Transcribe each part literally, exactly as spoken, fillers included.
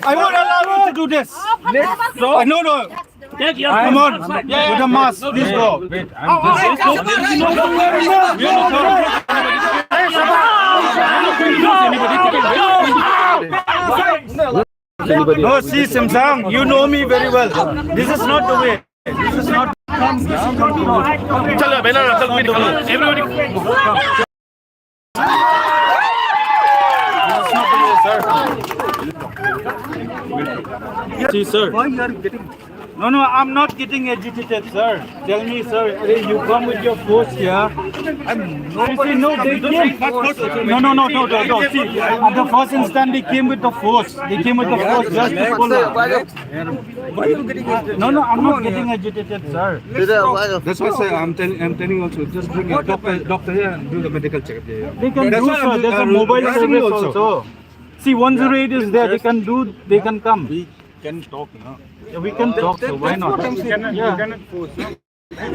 I won't allow you to do this. Uh, no, no. Come on. With the mask, please go. No, see, Simsang, you know me very well. This is not the way. This is not. Chalo, bhai, na, na, chalo, everybody. See, sir. Why you are getting? No, no, I'm not getting agitated, sir. Tell me, sir. Arey, you come with your force here. I'm no, no, they came. No, no, no, no, no, no. See, at the first instance, they came with the force. They came with the force just to pull up. Why you getting agitated? No, no, I'm not getting agitated, sir. That's why, sir, I'm telling, I'm telling also, just bring a doctor, doctor here and do the medical checkup here. They can do, sir. There's a mobile service also. See, one zero eight is there. They can do, they can come. We can talk, no? Yeah, we can talk, so why not? Yeah. We are not forcing. We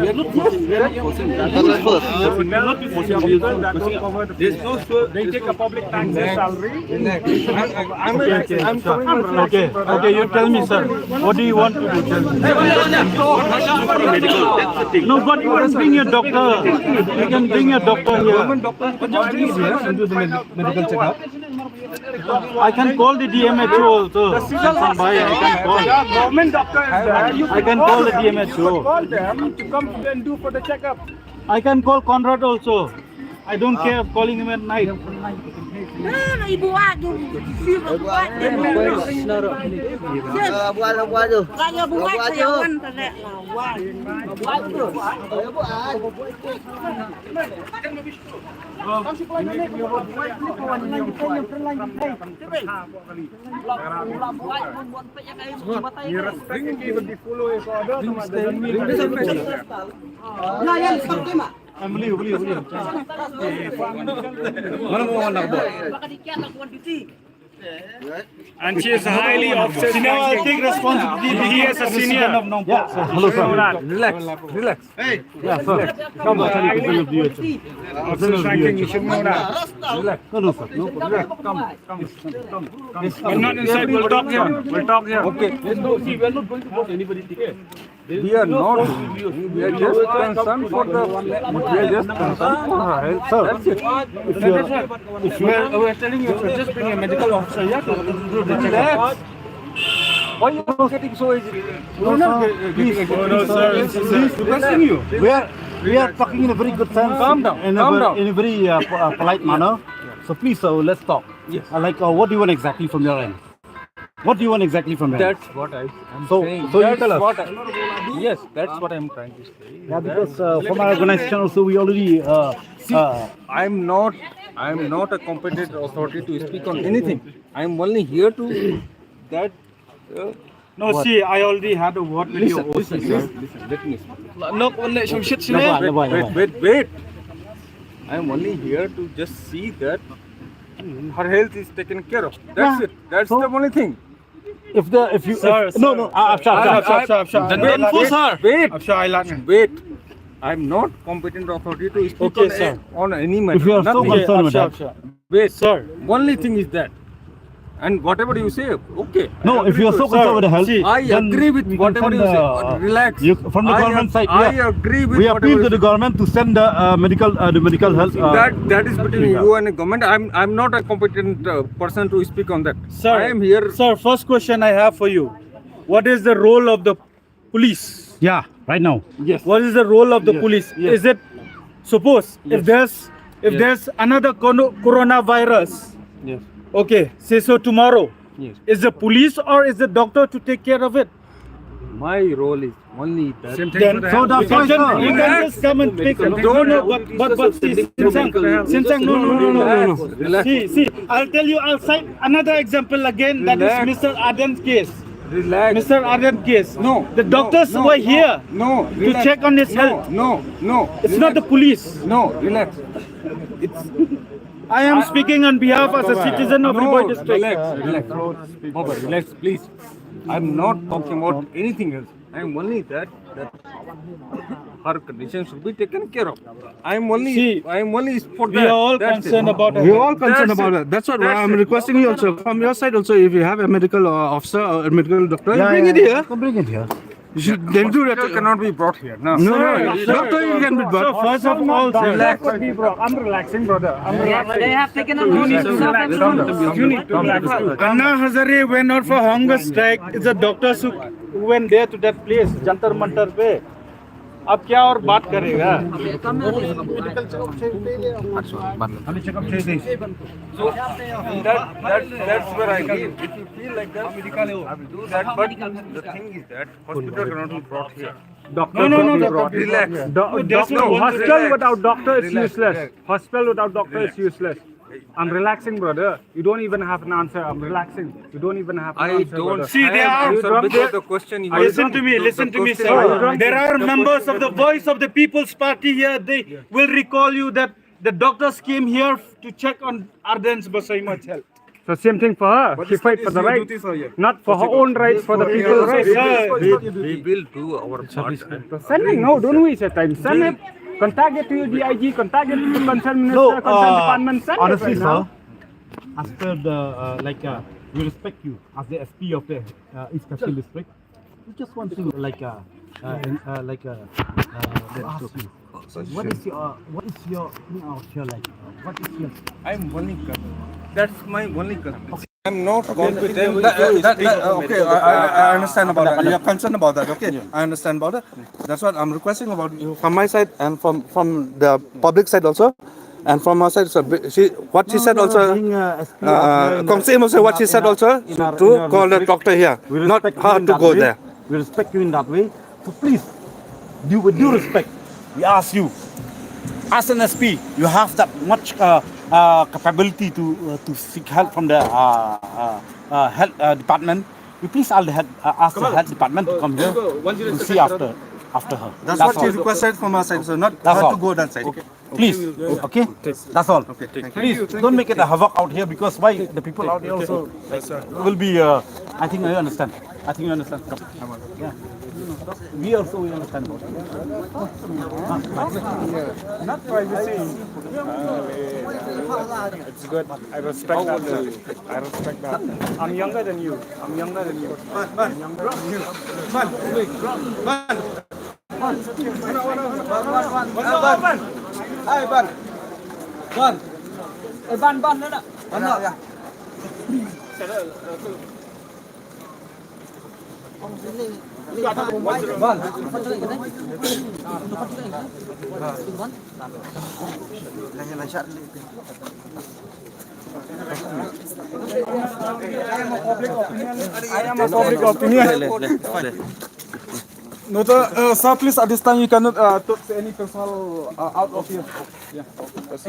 are not forcing. We are not forcing. There's no, sir. They take a public tax salary. I'm, I'm, I'm, I'm coming. Okay, okay, you tell me, sir. What do you want to do? Tell me. No, but you can bring your doctor. You can bring your doctor here. Government doctor, just bring it here and do the med-, medical checkup. I can call the D M H O also. Bhai, I can call. Government doctor is there. You can call the D M H O. You can call them to come and do for the checkup. I can call Conrad also. I don't care of calling him at night. Nah, ibu aja. Ibu aja. Ibu aja. Ibu aja. And she is highly obsessed. Senior, I take responsibility. He is a senior. Yeah, sir. Hello, sir. Relax, relax. Hey. Yeah, sir. Come on. Representative of D H M. Officer Ranking, you should know that. Relax. No, no, sir. No, relax. Come, come, come, come. But not inside. We'll talk here. We'll talk here. Okay. There's no, see, we are not going to force anybody. We are not. We are just concerned for the. We are just concerned for her health, sir. That's it. If you are, if you are, we are telling you, sir, just bring a medical officer here to do the checkup. Why you are getting so agitated? No, sir. Please, please, please, please. We are, we are talking in a very good sense. Calm down. In a very, in a very, uh, po-, uh, polite manner. So please, sir, let's talk. Yes. Uh, like, uh, what do you want exactly from your end? What do you want exactly from your end? That's what I am saying. So, so you tell us. Yes, that's what I am trying to say. Yeah, because, uh, from our organization also, we already, uh, I am not, I am not a competent authority to speak on anything. I am only here to that. Uh, no, see, I already had a word with your O C, sir. Listen, listen, listen, let me speak. No, wait, wait, wait, wait. I am only here to just see that her health is taken care of. That's it. That's the only thing. If the, if you, sir, no, no, uh, Afshar, Afshar, Afshar, Afshar. Then don't force her. Wait, Afshar, I learn. Wait. I'm not competent authority to speak on, on any matter. If you are so concerned with that. Wait, sir. Only thing is that. And whatever you say, okay. No, if you are so concerned with the health, I agree with whatever you say. But relax. From the government side, I agree with whatever you say. We appeal to the government to send the, uh, medical, uh, the medical help. That, that is between you and the government. I'm, I'm not a competent, uh, person to speak on that. Sir, I am here. Sir, first question I have for you. What is the role of the police? Yeah, right now. Yes. What is the role of the police? Yes. Is it, suppose, if there's, if there's another cono-, coronavirus, yes, okay, say so tomorrow, yes, is the police or is the doctor to take care of it? My role is only that. Same thing. Then so that's why, sir, you can just come and pick. No, no, but, but, but see, Simsang, Simsang, no, no, no, no, no. Relax. See, see, I'll tell you, I'll cite another example again, that is Mister Ardent's case. Relax. Mister Ardent's case. No. The doctors were here to check on his health. No, no, no. It's not the police. No, relax. It's. I am speaking on behalf as a citizen of Ri Bhoi district. Relax, relax. Baba, relax, please. I'm not talking about anything else. I'm only that, that Her condition should be taken care of. I am only, see, I am only for we that. Are all concerned about her. We are all concerned about that. That's what I'm requesting you also. From your side also, if you have a medical uh, officer or a medical doctor, yeah, bring it here. Bring it here. You should, they'll do that. Hospital cannot be brought here. No, no, no. Doctor, you can be brought. So first of all, sir, relax. I'm relaxing, brother. I'm relaxing. They have taken a notice. You need to relax. Anna Hazare went out for hunger strike. It's the doctors who went there to that place, Jantar Mantar pe. अब क्या और बात करेगा? So that, that, that's where I leave. If you feel like that, I will do that. But the thing is that hospital cannot be brought here. Doctor, no, no, no, relax. Hospital without doctor is useless. Hospital without doctor is useless. I'm relaxing, brother. You don't even have an answer. I'm relaxing. You don't even have an answer, brother. See, there are, because the question you, listen to me, listen to me, sir. There are members of the Voice of the People's Party here. They will recall you that the doctors came here to check on Ardent Basaiawmoit's health. So same thing for her. She fight for the right, not for her own rights, for the people's rights. We, we will do our part. So send him, no, don't waste your time. Send him. Contact it to your D I G, contact it to the concerned minister, concerned department. Send it right now. Honestly, sir, as per the, uh, like, uh, we respect you as the S P of the uh, East Khasi district. We just want to, like, uh, uh, in, uh, like, uh, uh, to ask you, what is your, uh, what is your thing out here like? Uh, what is your? I'm only concern. That's my only concern. I'm not competent. That, that, that, uh, okay, I, I I understand about that. You're concerned about that. Okay, I understand about that. That's what I'm requesting about you from my side and from, from the public side also. And from our side, so she, what she said also, uh, Kong Sim also, what she said also, to call the doctor here, not her to go there. We respect you in that way. So please, due, with due respect, we ask you, as an S P, you have that much uh, uh, capability to uh, to seek help from the uh, uh, uh, health uh, department. You please all the head, uh, ask the health department to come here to see after after her. That's what she requested from our side, so not her to go that side. Please, okay? That's all. Okay, thank you. Please don't make it a havoc out here, because why, the people out here also, like, will be, uh, I think I understand. I think you understand. Come. Yeah. We also, we understand about it. Not privacy. It's good. I respect that, sir. I respect that. I'm younger than you. I'm younger than you. I'm younger than you. Ban, ban, ban. Ban. Ban. Hai, Ban. Ban. Eh, Ban, Ban, na, na. Ban, na. Ya. Ban. Ban. I am a public opinion. I am a public opinion. No, sir, uh, sir, please, at this time you cannot uh, talk to any personal uh, out of here. Yeah. That's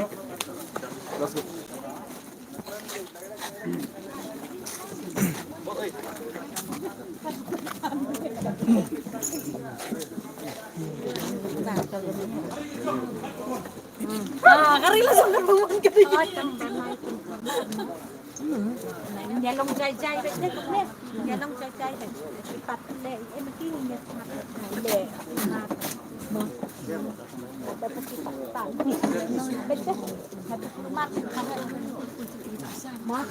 good. Ah, kari la song ka bawang ka di. Nya long jai jai bad ne. Nya long jai jai bad. Pat le em ti ni nya. Le. Ma. Ma.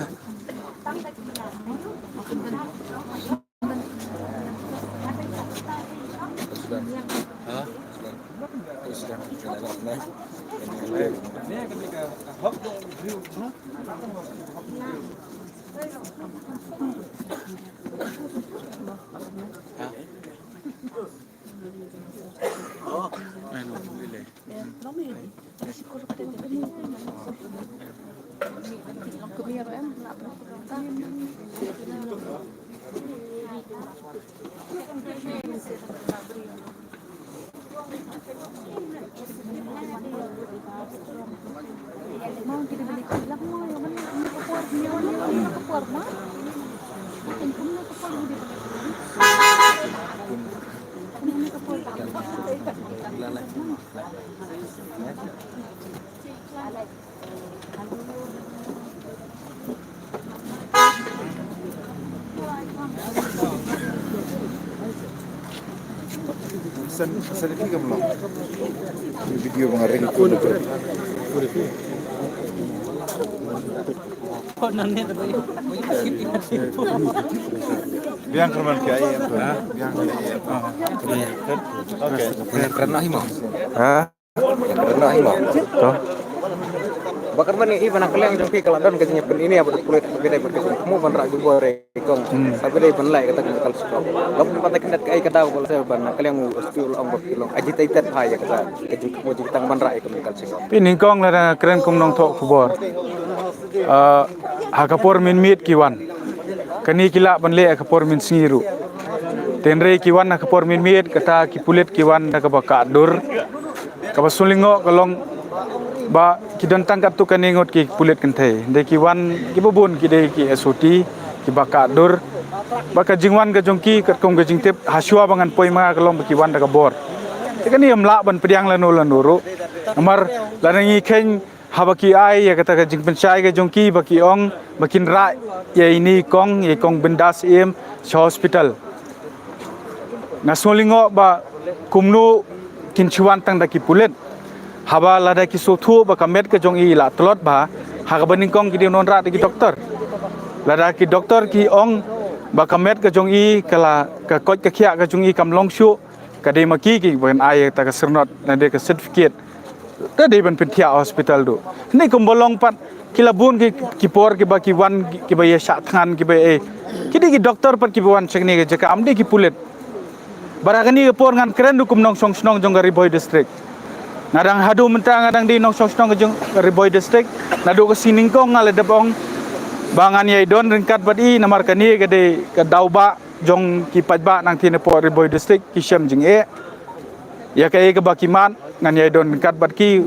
San, san ki kam long. Video ba nga ring tu. Biang Kerman ki ai em tu. Biang ki ai em tu. Okay. Kena hima. Ha? Kena hima. To. Bakar mani i bana kaliang jong ki kala don ka jingpin ini apa kulit bidai berkesempatan ban rak jubor. Kong, hmm, sabidei ban leh kata ka medical checkup. Lok ni patai kena kai ka daw bala sa ban kaliang u hospital ong ba ki long agitated ha ïa kata ka jingkmo jingtang ban rai ka medical checkup. Phi nyngkong lada kren kum nongthoh khubor. Ah, ha ka por mynmiet ki wan. Kane ki lah ban leh ha ka por mynsngi ruh. Tynrai ki wan ha ka por mynmiet kata ki pulit ki wan da kaba ka dur. Kaba sngewlyngngoh ka long ba ki don tang katto katne ngut ki pulit kynthei. Dei ki wan kiba bun ki dei ki S O T, kiba ka dur. Ba ka jingwan ka jong ki katkum ka jingtip ha shuwa ba ngan poi ma nga ka long ba ki wan da ka bor. Te kane ym lah ban pdiang lano lano ruh. Namar lada ngi kheiñ haba ki ai ïa kata ka jingpynshai ka jong ki ba ki ong ba kin rah ïa ine i kong, ïa i kong Bindas Syiem sha hospital. Nga sngewlyngngoh ba kumno kin shu wan tang da ki pulit. Haba lada ki sngewthuh ba ka met ka jong i la tlot bha, ha kaba nyngkong ki dei ban wanrah da ki doktor. Lada ki doktor ki ong ba ka met ka jong i ka la, ka koit ka khiah ka jong i kam long shuh, ka dei ma ki kiban ai ïa kata ka syrnod, lane ka certificate. Te dei ban pynthiah hospital ruh. Hynrei kumba long pat ki la bun ki, ki por kiba ki wan kiba ïa shah thngan kiba ïa. Ki dei ki doktor pat kiba wan sha kane ka jaka, ym dei ki pulit. Bad ha kane ka por ngan kren ruh kum nongshong shnong jong ka Ri Bhoi District. Nga dang haduh mynta nga dang dei nongshong shnong jong ka Ri Bhoi District. Naduh ka sngi nyngkong nga la dep ong ba ngan ïai don ryngkat bad i namar kane ka dei ka daw ba jong ki paidbah nangtei napoh Ri Bhoi District ki shem jingeh. Ïa kaei kaba ki mad ngan ïai don ryngkat bad ki.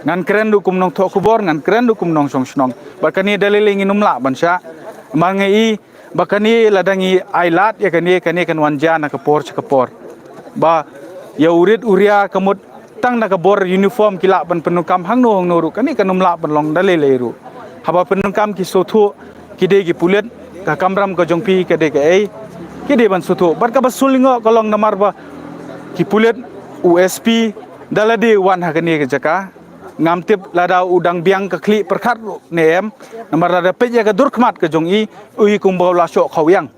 Ngan kren ruh kum nongthoh khubor, ngan kren ruh kum nongshong shnong. Bad kane da lei lei ngin ym lah ban shah. Namar nga i ba kane lada ngi ai lad ïa kane, kane kan wan jia na ka por sha ka por. Ba ïa u rit u ria ka mut tang na ka bor uniform ki lah ban pyndonkam hangno hangno ruh, kane kan ym lah ban long da lei lei ruh. Haba pyndonkam ki sngewthuh ki dei ki pulit, ka kamram ka jong phi ka dei kaei, ki dei ban sngewthuh. Bad kaba sngewlyngngoh ka long namar ba ki pulit, u S P da lade u wan ha kane ka jaka. Ngam tip lada u dang biang ka khlieh pyrkhat ruh ne em, namar lada peit ïa ka dur khmat ka jong i, u i kumba u la shoh khawiang.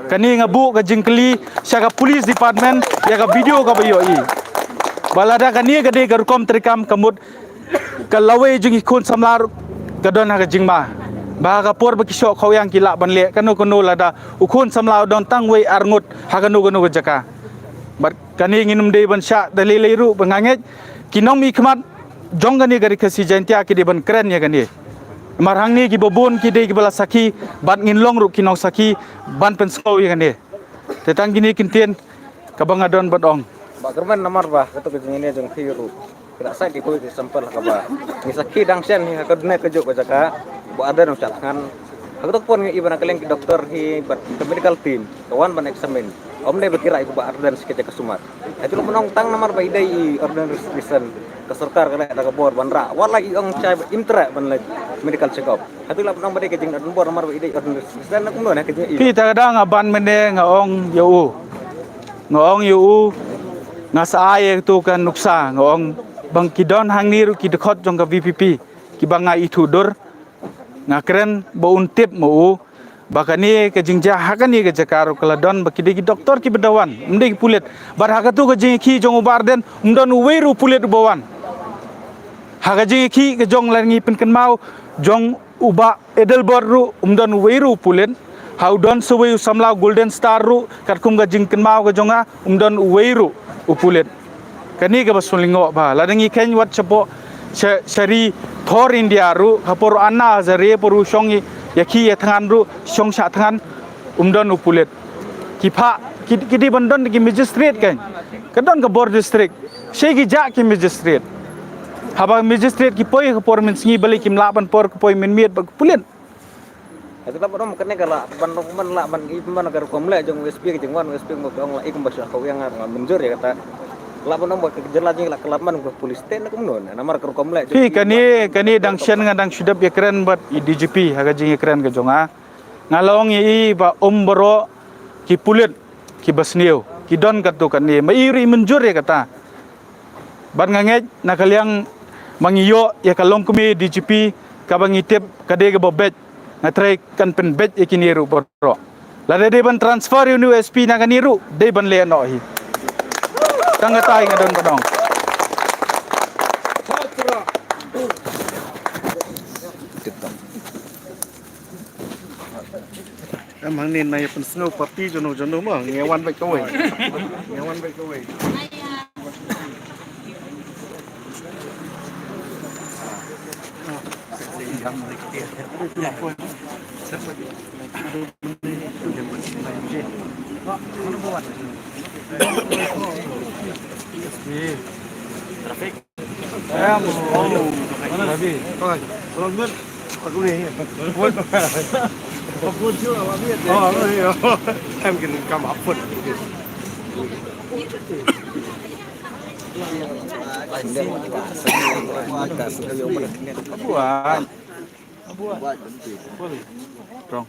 Kane nga buh ka jingkylli sha ka police department ïa ka video kaba ïoh i. Ba lada kane ka dei ka rukom treikam ka mut ka lawei jong ki khun samla ruh ka don ha ka jingma. Ba ha ka por ba ki shoh khawiang ki lah ban leh kano kano lada u khun samla u don tang wei ar ngut ha kano kano ka jaka. Bad kane ngin ym dei ban shah da lei lei ruh ba nga ngeit ki nongmihkhmat jong kane ka Ri Khasi Jaiñtia ki dei ban kren ïa kane. Namar hangne kiba bun ki dei kiba la sakhi bad ngin long ruh ki nongsakhi ban pynsngew ïa kane. Te tang kine ki ktien kaba nga don ban ong. Bah Kyrmen, namar ba kato ka jingïaid jong phi ruh ki la sait ki kawei ki sample ha kaba ngi sakhi dang shen hi ha ka dune kajuh ka jaka. Bah Ardent u shah thngan ha kato ka por ngi i ba na ka liang ki doktor hi bad ka medical team ka wan ban examine. Ym dei ba ki rah ïa u Bah Ardent sha ka jaka sumar. Hato la pynong tang namar ba i dei i ordinary citizen, ka sorkar ka leh da ka bor ban rah, wat la i ong shai ba im treh ban leit medical check up. Hato la pynong ba dei ka jingdon bor namar ba i dei i ordinary citizen, na kumno ne ka jing i. Phi, ta ka dang nga ban mynne nga ong ïa u, nga ong ïa u, nga sa ai ïa tu ka nuksa, nga ong ba ki don hangne ruh ki dkhot jong ka V P P kiba nga ithuh dur. Nga kren ba un tip ma u ba kane ka jingjia ha kane ka jaka ruh ka la don ba ki dei ki doktor kiba da wan, ym dei ki pulit. Bad ha katu ka jingïakhih jong u Bah Ardent ym don uwei ruh u pulit uba wan. Ha ka jingïakhih ka jong, la ngi pynkynmaw, jong u Bah Adelbert ruh ym don uwei ruh u pulit. Ha u don sa uwei u samla u Golden Star ruh, katkum ka jingkynmaw ka jong nga, ym don uwei ruh u pulit. Kane kaba sngewlyngngoh bha. Lada ngi kheiñ wat shapoh sha, sha ri thor India ruh, ha por Anna Hazare por u shong ïa, ïakhih ïathngan ruh, shong shah thngan, ym don u pulit. Ki phah, ki, ki dei ban don ki magistrate kan. Ka don ka bor district. Shei ki jah ki magistrate. Haba magistrate ki poi ha ka por mynsngi, balei kim lah ban por ka poi mynmiet bad ka pulit. Hato la ban ong kane ka lah ban ong ban lah ban i ban ka rukom leh jong u S P ka jingwan u S P mo ka ong la i kumba sha ka wiang nga mynjur ïa kata. La ban ong ba ka jylla jong ngi la ka lah ban ka police te na kumno namar ka rukom leh jong. Phi, kane, kane dang shen nga dang shu dep ïakren bad i D G P ha ka jingïakren ka jong nga. Nga la ong ïa i ba ym baroh ki pulit kiba sniew. ki don katto katne. Ma i ruh i mynjur ïa kata. Bad nga ngeit na ka liang ba ngi ïoh ïa ka longkmie D G P kaba ngi tip ka dei kaba beit, nga trai kan pynbeit ïa kine ruh baroh. Lada dei ban transfer ïa une u S P na kane ruh dei ban leh noh hi. Tang kata hi nga don ban ong. Em hangne na ïa pynsngew party jong no jong no ma ngi wan bad kawei. Ngi wan bad kawei. Traffic. Em, oh, mana tadi? Oi, belum, Bun. Aku ni. Bun. Bun juga, Bun. Oh, aku ni. Em, kena kam apa? Buat. Buat. Wrong.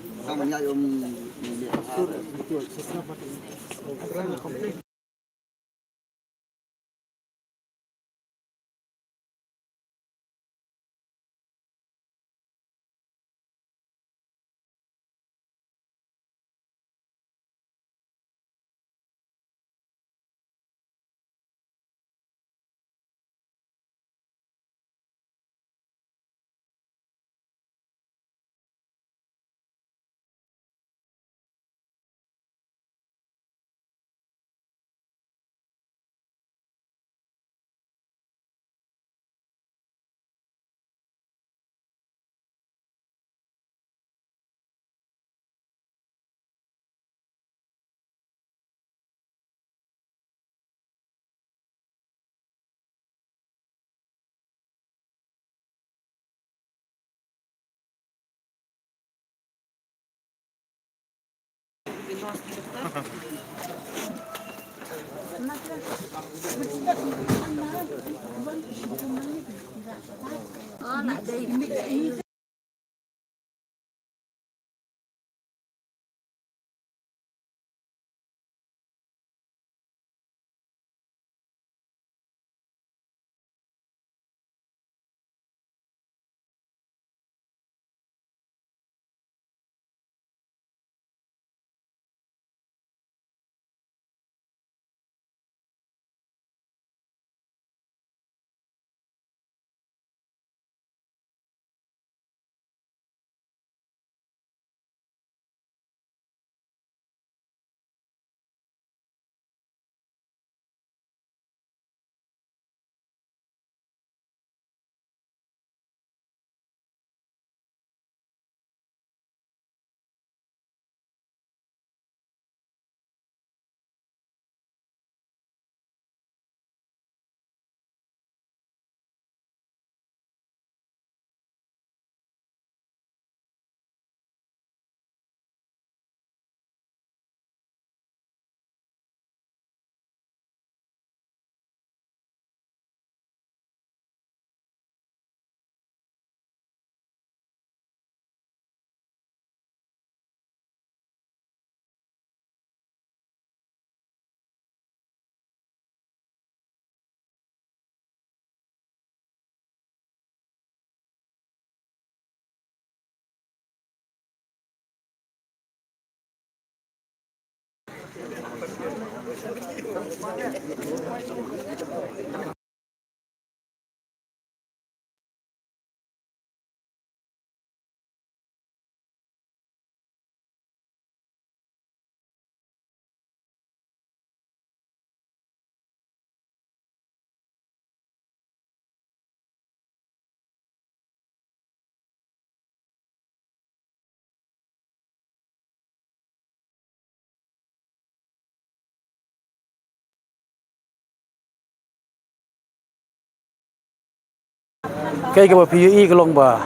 Kaei kaba phi ïohi ka long ba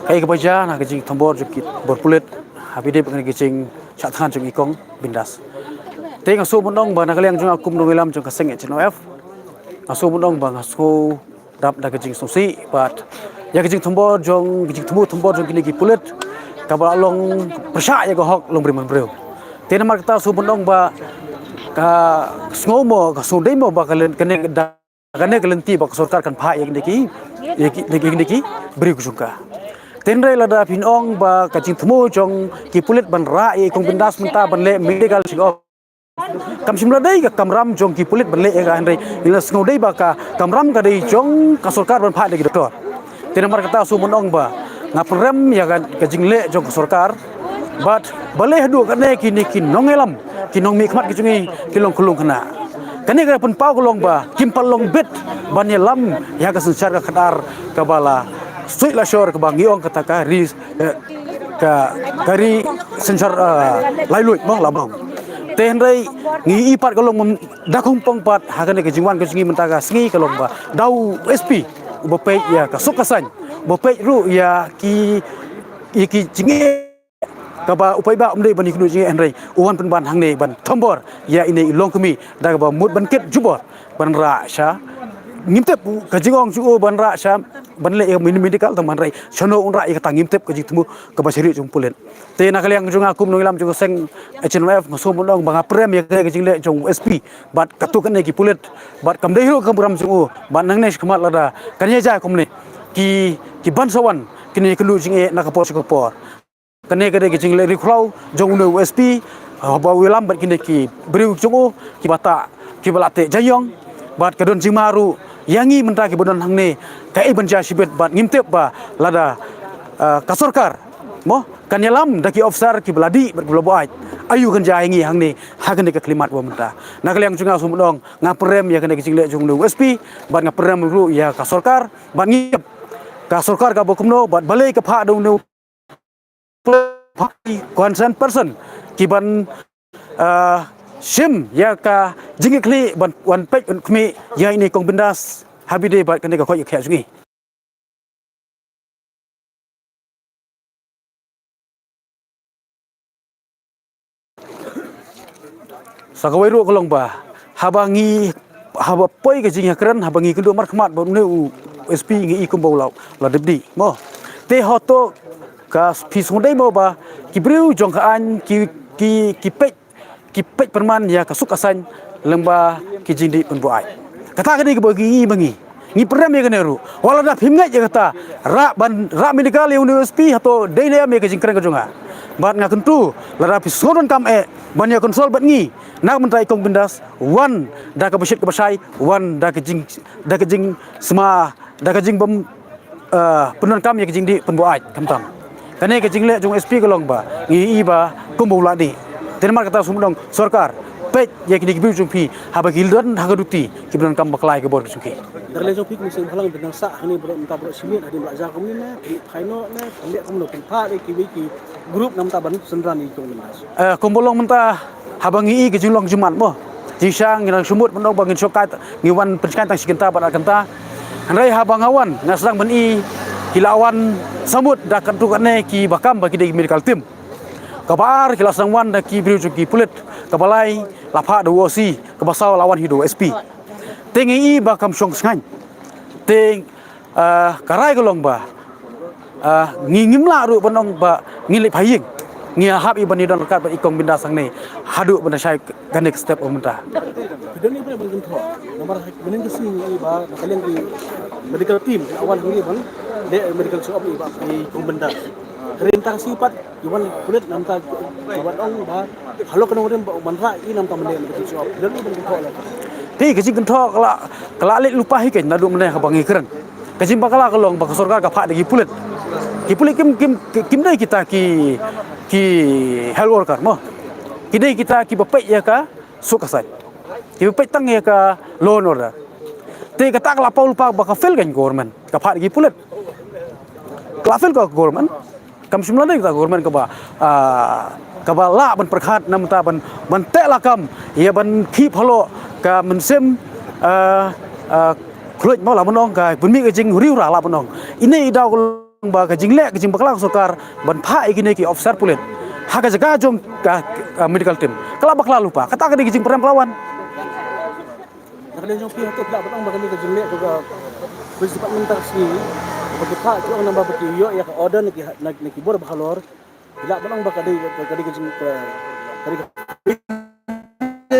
kaei kaba jia na ka jingthombor jong ki bor pulit ha pdeng ka jingshah thngan jong i Kong Bindas. Te nga sngewbha ban ong ba na ka liang jong nga kum u nongïalam jong ka seng H N O F, nga sngewbha ban ong ba nga sngew dap da ka jingsngewsih bad ïa ka jingthombor jong, ka jingthmu thombor jong kine ki pulit kaba la long pyrshah ïa ka hok longbriew manbriew. Te namar kata sngewbha ban ong ba ka sngew mo, ka sngewdei mo ba ka lyn-, kane ka da-, kane ka lynti ba ka sorkar kan phah ïa kine ki, ïa ki, ïa kine ki briew ki jong ka. Hynrei lada phin ong ba ka jingthmu jong ki pulit ban rah ïa i Kong Bindas mynta ban leh medical check up, kam shym la dei ka kamram jong ki pulit ban leh ïa ka, hynrei ngi la sngewdei ba ka kamram ka dei jong ka sorkar ban phah da ki doktor. Te namar kata shu ban ong ba nga pynrem ïa ka, ka jingleh jong ka sorkar. Bad balei haduh kane kine ki nongïalam, ki nongmihkhmat ki jong ngi ki long khyllung khynnah. Kane ka pynpaw ka long ba kim pat long bit ban ïalam ïa ka synshar ka khadar kaba la suit la shor kaba ngi ong kata ka ri, eh, ka, ka ri synshar, eh, laitluid mo la bang. Te hynrei ngi i pat ka long mem-, da kongpong pat ha kane ka jingwan ka jong ngi mynta ka sngi ka long ba da u S P uba peit ïa ka suk ka saiñ, uba peit ruh ïa ki, ïa ki jingeh kaba u paidbah um dei ban ïakynduh jingeh, hynrei u wan pynban hangne ban thombor ïa ine i longkmie da kaba mut ban kit jubor ban rah sha. Ngim tip ka jingong jong u ban rah sha ban leh ïa medical tang ban rah shano un rah ïa kata, ngim tip ka jingthmu kaba shyrkhei jong u pulit. Te na ka liang jong nga kum u nongïalam jong ka seng H N Y F nga shu ban ong ba nga pynrem ïa ka jingleh jong u S P bad katto katne ki pulit bad kam dei ruh ka kamram jong u. Bad nangne shakhmat lada kan ïa jia kumne ki, ki ban sa wan kine ïakynduh jingeh na ka por sha ka por. Kane ka dei ka jingleh riewkhlaw jong une u S P, haba u ïalam bad kine ki briew jong u kiba ta, kiba la teh jaiong. Bad ka don jingma ruh ïa ngi mynta kiba don hangne, kaei ban jia shibit bad ngim tip ba lada, eh, ka sorkar mo kan ïalam da ki officer kiba la dih bad kiba la buaid, aïu kan jia ïa ngi hangne ha kane ka khyllipmat ba mynta. Na ka liang jong nga shu ban ong nga pynrem ïa kane ka jingleh jong une u S P bad nga pynrem ruh ïa ka sorkar bad ngim tip ka sorkar kaba kumno bad balei ka phah da une u concerned person ki ban, ah, shim ïa ka jingkitkhlieh ban wan peit wan khmih ïa ine i Kong Bindas ha bide bad kane ka koit ka khiah jong ngi. Sa kawei ruh ka long ba haba ngi, haba poi ka jingïakren, haba ngi kynduh markhmat bad une u S P ngi i kumba u la, la dep dih mo. Te hato ka phi sngewdei mo ba ki briew jong ka aiñ ki, ki, ki peit, ki peit pynban ïa ka suk ka saiñ lyngba ki jingdih pynbuaid. Kata ka dei kaba ngi i ba ngi ngi pynrem ïa kane ruh. Wat lada phim ngeit ïa kata, rah ban, rah medical ïa une u S P, hato dei ne em ïa ka jingkren ka jong nga? Bad nga kyntu lada phi sngewdonkam eh ban ïa consult bad ngi, na ka bynta i Kong Bindas, wan da kaba shit kaba shai, wan da ka jing, da ka jingsma, da ka jingbym, eh, pyndonkam ïa ka jingdih pynbuaid khamtam. Kane ka jingleh jong u S P ka long ba ngi i ba kumba u la dih. Te namar kata shu ban ong sorkar peit ïa kine ki briew jong phi haba ki don ha ka duty kiba donkam bakla ïa ka bor ka jong ki. Tang lei jong phi kum u seng bhalang bynta sah hangne baroh mynta baroh shi miet hadien ba la jia kumne ne, phi phai noh ne, phi leh kumno, pynphah ne kiwei ki group na bynta ban synran ïa ki Kong Bindas? Eh, kumba long mynta haba ngi i ka jinglong jingman mo, jingshisha ngi nang shu mut ban ong ba ngin shong kai, ngi wan pynshngaiñ tang shi kynta bad ar kynta. Hynrei haba nga wan nga sdang ban i ki la wan samut da katto katne kiba kam ba ki dei medical team. Kaba ar ki la sdang wan da ki briew jong ki pulit. Kaba lai la phah da u O C, kaba saw la wan hi da u S P. Te ngi i ba kam shong shngaiñ. Te, ah, ka rai ka long ba, ah, ngi ngim lah ruh ban ong ba ngi leit phai ïing. Ngi hap i ban ïadon ryngkat bad i Kong Bindas hangne haduh ban da shai kane ka step ba mynta. Phi don i ba ban kynthoh namar mynnin ka sngi ngi i ba na ka liang ki medical team ki la wan hangne ban leh medical check up i ba i Kong Bindas. Hynrei mynta ka sngi pat ki wan pulit na bynta ki wan ong ba halor ka nongrim ba u ban rah i na bynta ban leh medical check up. Phi don i ba ban kynthoh la. Te ka jingkynthoh ka la, ka la leit lypa hi keiñ naduh mynne haba ngi kren. Ka jingbakla ka long ba ka sorkar ka phah da ki pulit. Ki pulit kim, kim, kim dei kita ki, ki health worker mo. Ki dei kita kiba peit ïa ka suk ka saiñ. Kiba peit tang ïa ka law and order. Te kata ka la paw lypa ba ka fail ka government, ka phah da ki pulit. Ka la fail ka government. Kam shym la dei kata ka government kaba, ah, kaba lah ban pyrkhat na bynta ban, ban teh lakam ïa ban khih phalok ka mynsiem, ah, ah, khluit mo lah ban ong, ka pynmih ka jingriewra lah ban ong. Ine i daw ka long ba ka jingleh ka jingbakla ka sorkar ban phah ïa kine ki officer pulit ha ka jaka jong ka, ka medical team ka la bakla lypa. Kata ka dei ka jingpyrem ka la wan. Na ka liang jong phi hato phi lah ban ong ba kane ka jingleh ka police department mynta ka sngi ba ki phah ki ong naba ba ki ïoh ïa ka order na ki, na, na ki bor ba halor. Phi lah ban ong ba ka dei, ka dei ka jing, ka, ka dei ka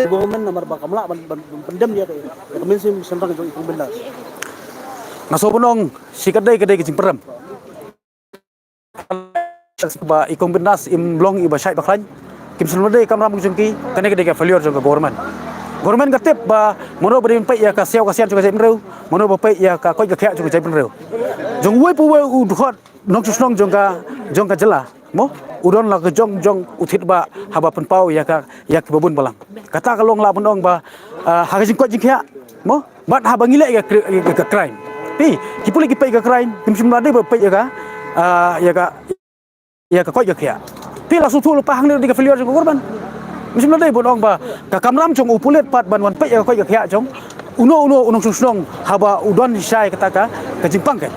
government namar ba kam lah ban, ban, ban pyndem ïa ka, ïa ka mynsiem shynrang jong i Kong Bindas. Nga sngewbha ban ong shi katdei katdei ka jingpyrem. Ba i Kong Bindas im long iba shait ba khlaiñ. Kim shym la dei kamram jong ki, kane ka dei ka failure jong ka government. Government ka tip ba mano ba dei ban peit ïa ka siaw ka sian jong ka jaitbynriew, mano ba peit ïa ka koit ka khiah jong ka jaitbynriew. Jong uwei pa uwei u dkhot nongshong shnong jong ka, jong ka jylla. Mo, u don la ka jong jong u thied ba haba pynpaw ïa ka, ïa kiba bun balang. Kata ka long lah ban ong ba, ah, ha ka jingkoit jingkhiah. Mo, bad haba ngi leh ïa ka kri-, ïa ka crime. Phi, ki pule ki peit ïa ka crime, kim shym la dei ba peit ïa ka, ah, ïa ka, ïa ka koit ka khiah. Phi la sngewthuh lypa hangne dei ka failure jong ka government. Kim shym la dei ban ong ba ka kamram jong u pulit pat ban wan peit ïa ka koit ka khiah jong uno uno u nongshong shnong haba u don shai kata ka, ka jingpang ka.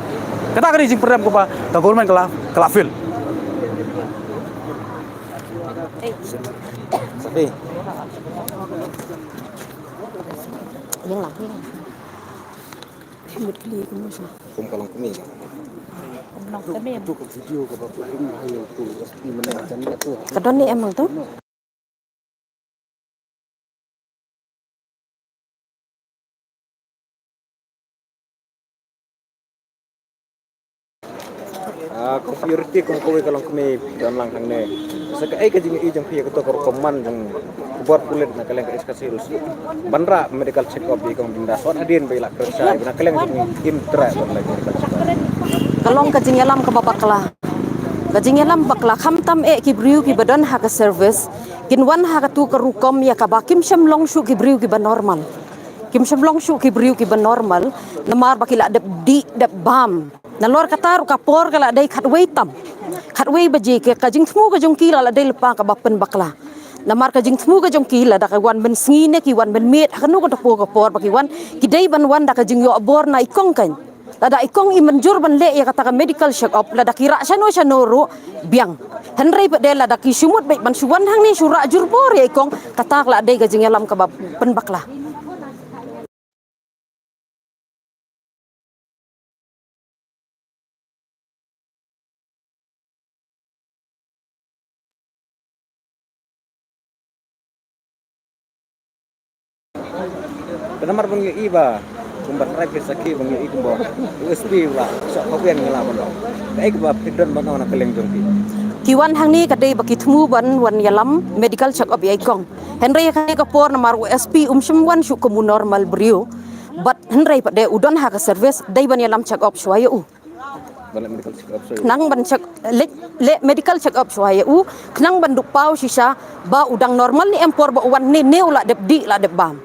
Kata ka dei jingpyrem kaba ka government ka la, ka la fail. Safi. Kum ka long kmie ka. Kum long kmie. Tu ka video kaba pynlong ha ïa u S P mynne ka jani atu. Ka don ne em tu? Ah, ka purity kum kawei ka long kmie don lang hangne. Sa kaei ka jingïohi jong phi ïa kato ka rukom man jong u bor pulit na ka liang ka East Khasi Hills ban rah medical check up ïa i Kong Bindas. Wat hadien ba i la kyrsha, na ka liang jong i im treh ban leh medical check up. Ka long ka jingïalam kaba bakla. Ka jingïalam bakla khamtam eh ki briew kiba don ha ka service kin wan ha katu ka rukom ïa kaba kim shym long shuh ki briew kiba normal. Kim shym long shuh ki briew kiba normal, namar ba ki la dep dih dep bam. Nalor kata ruh ka por ka la dei khatwei tam. Khatwei baje, ka, ka jingthmu ka jong ki la, la dei lypa kaba pynbakla. Namar ka jingthmu ka jong ki lada ka wan mynsngi ne ki wan mynmiet, ha kano kano ka por ba ki wan, ki dei ban wan da ka jingïoh bor na i Kong kan. Lada i Kong i mynjur ban leh ïa kata ka medical check up, lada ki rah shano shano ruh biang. Hynrei pat de lada ki shu mut beit ban shu wan hangne shu rah jur bor ïa i Kong, kata ka la dei ka jingïalam kaba pynbakla. Te namar ba ngi ïohi ba kumba trai phi sakhi ba ngi ïohi kumba u S P u la shah khaweng ngi la ban long. Kaei kaba phi don ban ong na ka liang jong phi? Ki wan hangne ka dei ba ki thmu ban wan ïalam medical check up ïa i Kong. Hynrei ha kane ka por namar u S P um shym wan shuh kum u normal briew. Bad hynrei pat de u don ha ka service dei ban ïalam check up shuwa ïa u. Ban leh medical check up shuwa ïa u. Khnang ban check, leh, leh medical check up shuwa ïa u, khnang ban duh paw shisha ba u dang normal ne em por ba u wan ne, ne u la dep dih la dep bam.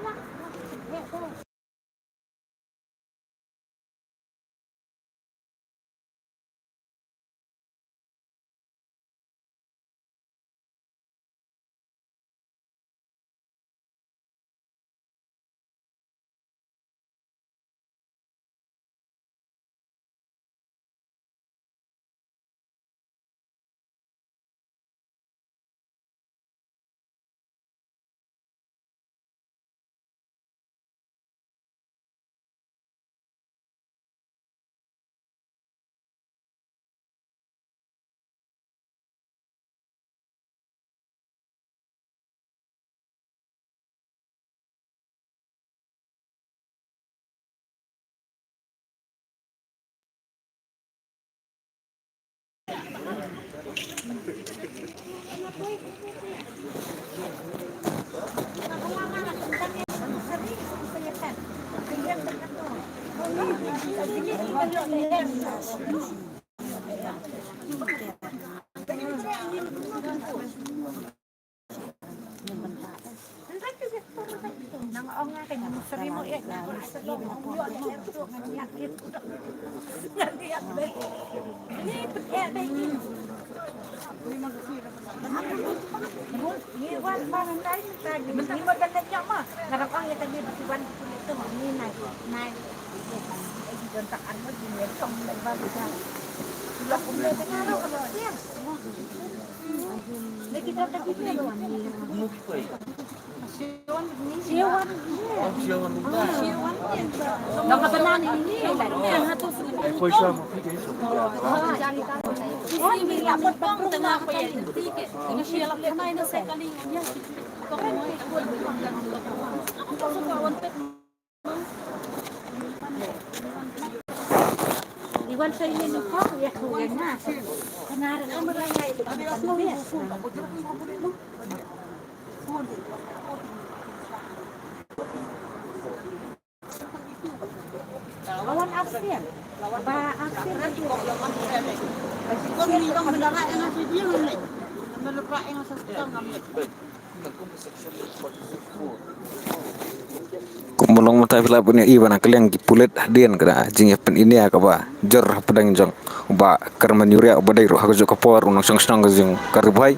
Kumba long mynta phi lah ban ïohi ba na ka liang ki pulit hadien ka da jingïapyni ïa kaba jur hapdeng jong u Bah Kyrmen Ïuriah uba dei ruh ha kajuh ka por u nongshong shnong ka jong ka Ri Bhoi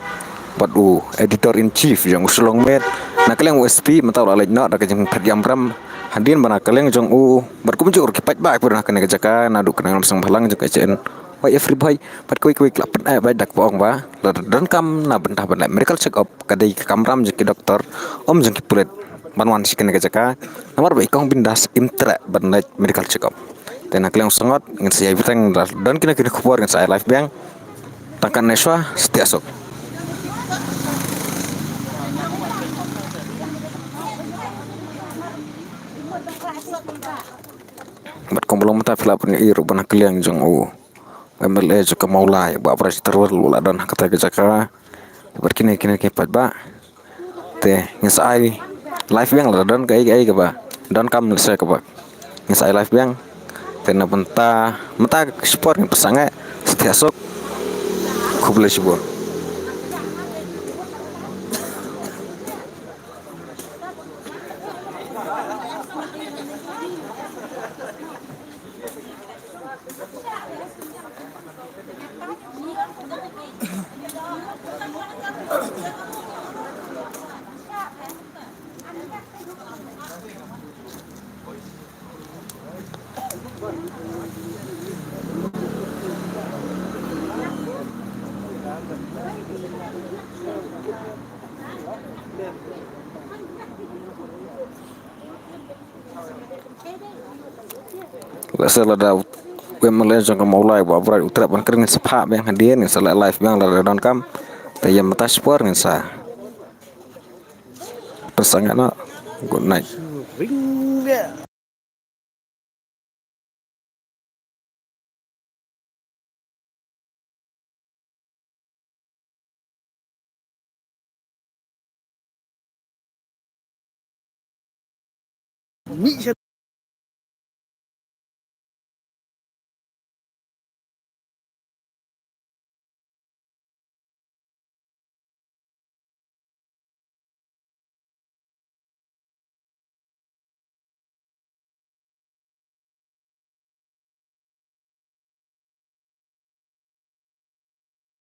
bad u editor in chief jong u Shillong Met. Na ka liang u S P mynta u la leit noh da ka jingphet ïamram hadien ba na ka liang jong u bad kumjuh ruh ki paidbah kiba don ha kane ka jaka naduh ka nongïalam seng bhalang jong ka H N Y F Ri Bhoi bad kiwei kiwei ki la pyneh bad da kaba ong ba lada donkam na bynta ban leh medical check up ka dei ka kamram jong ki doktor, ym jong ki pulit ban wan sha kane ka jaka. Namar ba i Kong Bindas im treh ban leit medical check up. Te na ka liang u sangot ngin sa ïai bteng, lada don kino kino ki khubor ngin sa ai live biang. Tang katne shuwa, satia suk. Bad kumba long mynta phi lah ban ïohi ruh ba na ka liang jong u MLA jong ka Mawlai, Bah Bright Kharwar u la don ha kata ka jaka bad kine kine ki paidbah. Te ngin sa ai live biang lada don kaei kaei kaba donkam lehse kaba ngin sa ai live biang. Te na bynta mynta ka shipor ngin pynsangeh. Satia suk. Khublei shibun. Lehse lada u MLA jong ka Mawlai Bah Bright u treh ban kren ngin sa phah biang hadien, ngin sa leh live biang lada donkam. Te ïa mynta shipor ngin sa pynsangeh noh. Good night. Mih sha